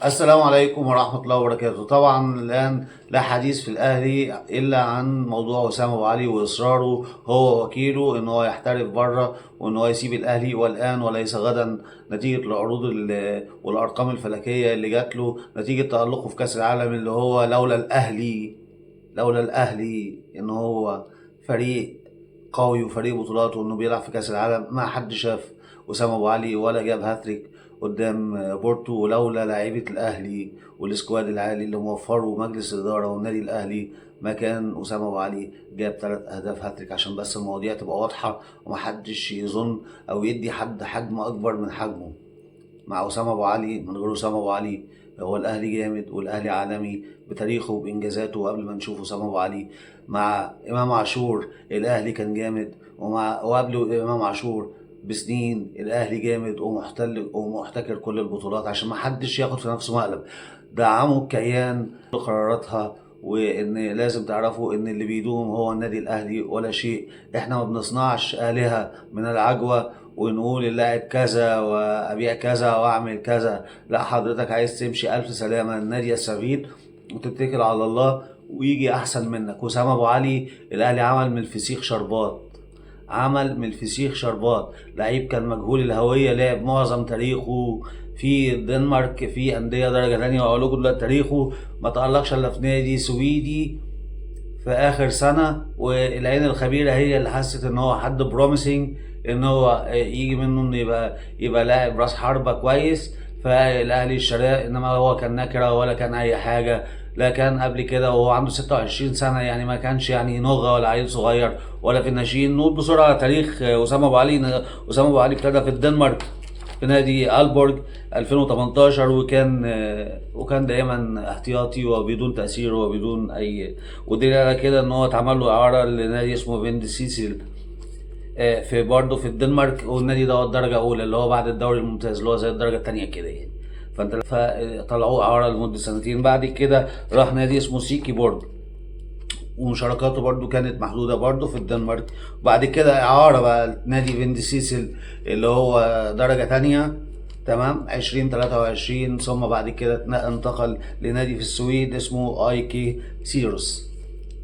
السلام عليكم ورحمة الله وبركاته. طبعا الآن لا حديث في الأهلي إلا عن موضوع وسام أبو علي وإصراره هو ووكيله إن هو يحترف بره وإن هو يسيب الأهلي، والآن وليس غدا، نتيجة العروض والأرقام الفلكية اللي جات له نتيجة تألقه في كأس العالم، اللي هو لولا الأهلي إن هو فريق قوي وفريق بطولات وإنه بيلعب في كأس العالم، ما حد شاف وسام أبو علي ولا جاب هاتريك قدام بورتو. ولولا لعيبة الأهلي وال squad العالي اللي موفره مجلس الإدارة والنادي الأهلي ما كان أسامة أبو علي جاب 3 أهداف هاتريك. عشان بس المواضيع تبقى واضحة ومحدش يظن أو يدي حد حجم أكبر من حجمه. مع أسامة أبو علي، من غير أسامة أبو علي، هو الأهلي جامد والأهلي عالمي بتاريخه وبإنجازاته. وقبل ما نشوف أسامة أبو علي، مع إمام عاشور الأهلي كان جامد، وقبل إمام عاشور بسنين الأهلي جامد ومحتل ومحتكر كل البطولات. عشان ما حدش ياخد في نفسه مقلب، دعموا الكيان بقراراتها، وان لازم تعرفوا ان اللي بيدوم هو النادي الاهلي ولا شيء. احنا ما بنصنعش آلهة من العجوة ونقول اللاعب كذا وابيع كذا واعمل كذا. لا، حضرتك عايز تمشي، الف سلامة، النادي يستفيد وتتكل على الله ويجي احسن منك. وسام ابو علي الاهلي عمل من الفسيخ شربات، عمل من الفسيخ شربات. لعيب كان مجهول الهوية، لعب معظم تاريخه في الدنمارك في أندية درجة تانية، وأقول لكم دلوقتي تاريخه، ما تألقش إلا في نادي سويدي في آخر سنة، والعين الخبيرة هي اللي حست إن هو حد promising، إن هو يجي منه إنه يبقى لاعب راس حربة كويس، فالأهلي اشتراه. إنما هو كان نكرة ولا كان أي حاجة، لا كان قبل كده وهو عنده 26 سنة، يعني ما كانش يعني نوغة ولا عيل صغير ولا في الناشئين. نقول بسرعة تاريخ أسامة أبو علي. أسامة أبو علي ابتدى في الدنمارك في نادي ألبورج 2018، وكان دايما احتياطي وبدون تأثير وبدون أي، ودليل على كده إن هو اتعمل له إعارة لنادي اسمه فيندسيسيل في برضه في الدنمارك، والنادي ده درجة أولى اللي هو بعد الدوري الممتاز، اللي هو زي الدرجة التانية كده يعني. فطلعوه إعارة لمدة سنتين. بعد كده راح نادي اسمه سيكي بورج، ومشاركاته برضو كانت محدودة برضو في الدنمارك. بعد كده إعارة بقى نادي فيندسيسل اللي هو درجة تانية، تمام، 2023. ثم بعد كده انتقل لنادي في السويد اسمه اي كي سيروس.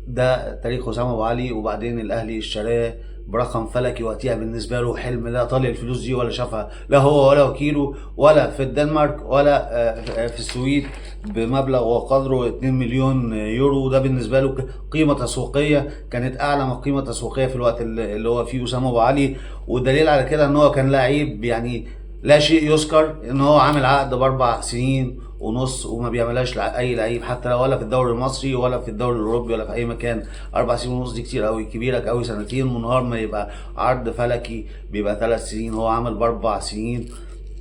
ده تاريخ وسام ابو علي. وبعدين الاهلي اشتراه برقم فلكي وقتها بالنسبة له، حلم لا طال الفلوس دي ولا شافها لا هو ولا وكيله ولا في الدنمارك ولا في السويد، بمبلغ وقدره 2 مليون يورو. ده بالنسبة له قيمة تسويقية كانت اعلى من قيمة تسويقية في الوقت اللي هو فيه وسام ابو علي. والدليل على كده ان هو كان لعيب يعني لا شيء يذكر، ان هو عامل عقد ب4 سنين ونص، وما بيعملهاش اي لعيب حتى ولا في الدوري المصري ولا في الدوري الاوروبي ولا في اي مكان. 4 سنين ونص دي كتير قوي، كبيرك قوي سنتين، منهار ما يبقى عرض فلكي بيبقى 3 سنين. هو عامل ب4 سنين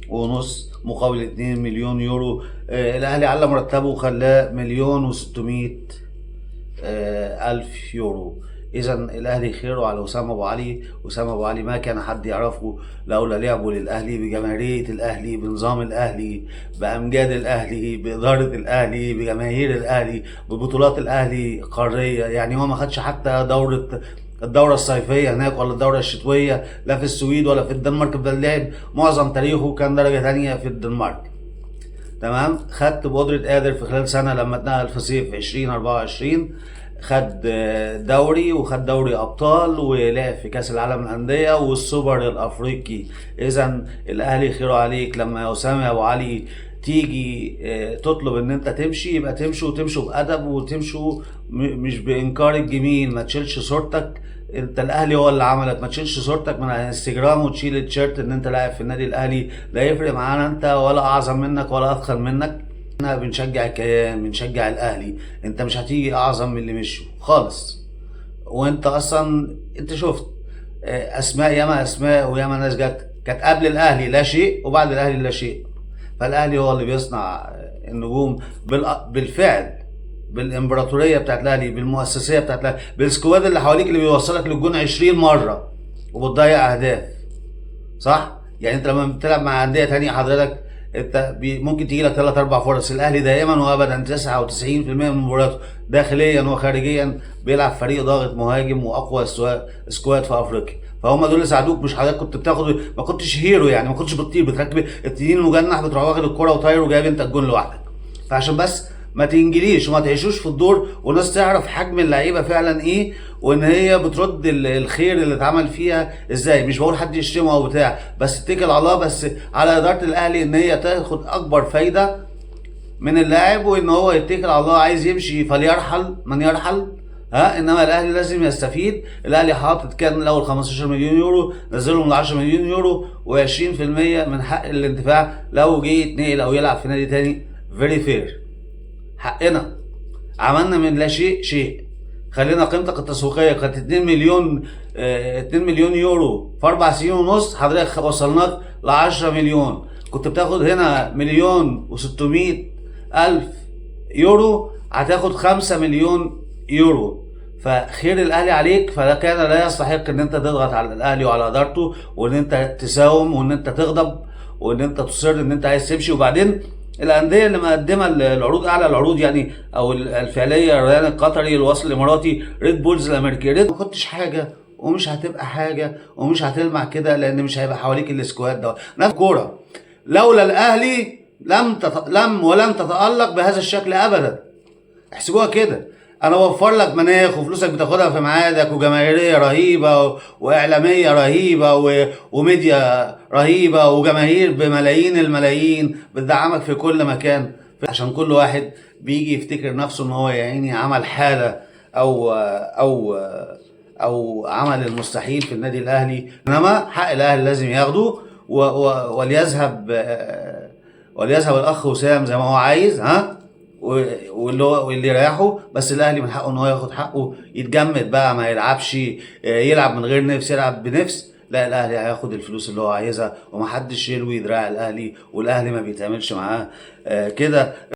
ونص مقابل 2 مليون يورو. الاهلي على مرتبه وخلاه 1,600,000 يورو. اذا الاهلي خيره على اسامة ابو علي. اسامة ابو علي ما كان حد يعرفه لولا لعبه للاهلي، بجماهيريه الاهلي، بنظام الاهلي، بامجاد الاهلي، بادارة الاهلي، بجماهير الاهلي، ببطولات الاهلي قاريه. يعني هو ما خدش حتى الدورة الصيفية هناك ولا الدورة الشتوية، لا في السويد ولا في الدنمارك، بل لعب معظم تاريخه كان درجة تانية في الدنمارك، تمام. خدت بقدرة قادر في خلال سنة لما اتنقل في صيف 2024 خد دوري وخد دوري أبطال ولعب في كأس العالم للأندية والسوبر الأفريقي. إذا الأهلي خيره عليك. لما يا أسامة أبو علي تيجي تطلب ان انت تمشي، يبقى تمشوا، وتمشوا بأدب، وتمشوا مش بإنكار الجميل. ما تشيلش صورتك، انت الاهلي هو اللي عملك، ما تشيلش صورتك من على الانستجرام وتشيل التيشيرت ان انت لاعب في النادي الاهلي. لا يفرق معانا انت ولا اعظم منك ولا اضخم منك. احنا بنشجع الكيان، بنشجع الاهلي. انت مش هتيجي اعظم من اللي مشوا خالص، وانت اصلا انت شفت اسماء، ياما اسماء وياما ناس جت كانت قبل الاهلي لا شيء وبعد الاهلي لا شيء. فالاهلي هو اللي بيصنع النجوم بالفعل، بالامبراطوريه بتاعت الاهلي، بالمؤسسيه بتاعت الاهلي، بال squad اللي حواليك اللي بيوصلك للجون 20 مرة وبتضيع اهداف، صح؟ يعني انت لما بتلعب مع اندية تانية حضرتك انت ممكن تيجي لك ثلاث اربع فرص. الاهلي دائما وابدا 99% من مبارياته داخليا وخارجيا بيلعب فريق ضاغط مهاجم واقوى squad في افريقيا. فهم دول اللي ساعدوك، مش حضرتك كنت بتاخد، ما كنتش hero يعني، ما كنتش بتطير بتركب التنين المجنح بتروح واخد الكرة وطاير وجايب انت الجون لوحدك. فعشان بس ما تنجليش وما تعيشوش في الدور، والناس تعرف حجم اللعيبة فعلا ايه، وان هي بترد الخير اللي اتعمل فيها ازاي. مش بقول حد يشتمه او بتاع، بس اتكل على الله، بس على ادارة الاهلي ان هي تاخد اكبر فايده من اللاعب، وان هو يتكل على الله، عايز يمشي فليرحل من يرحل، ها. انما الاهلي لازم يستفيد. الاهلي حاطط كان الاول 15 مليون يورو، نزلهم ل 10 مليون يورو و20% من حق الانتفاع لو جه يتنقل او يلعب في نادي تاني. very fair، حقنا، عملنا من لا شيء شيء. خلينا قيمتك التسويقية كانت 2 مليون، 2 مليون يورو في 4 سنين ونص، حضرتك وصلناك ل 10 مليون. كنت بتاخد هنا 1,600,000 يورو، هتاخد 5 مليون يورو. فخير الاهلي عليك، فده كان لا يستحق ان انت تضغط على الاهلي وعلى ادارته، وان انت تساوم، وان انت تغضب، وان انت تصر ان انت عايز تمشي. وبعدين الاندية اللي مقدمه العروض اعلى العروض يعني، او الفعليه، الريان القطري، الوصل الاماراتي، ريد بولز الامريكي. ريد ما كنتش حاجة ومش هتبقى حاجة ومش هتلمع كده، لان مش هيبقى حواليك ال squad ده. نفس كورة لولا الاهلي لم ولن تتالق بهذا الشكل ابدا. احسبوها كده، انا بوفر لك مناخ وفلوسك بتاخدها في ميعادك، وجماهيريه رهيبة واعلاميه رهيبة وميديا رهيبة، وجماهير بملايين الملايين بتدعمك في كل مكان. عشان كل واحد بيجي يفتكر نفسه ان هو يا عيني عمل حاله او عمل المستحيل في النادي الاهلي، انما حق الاهلي لازم ياخده وليذهب الاخ وسام زي ما هو عايز، ها، واللي يريحه، بس الاهلي من حقه ان هو ياخد حقه. يتجمد بقى، ما يلعبش، يلعب من غير نفس، يلعب بنفس، لا، الاهلي هياخد الفلوس اللي هو عايزها، ومحدش يلوي دراع الاهلي، والاهلي ما بيتعملش معاه كده.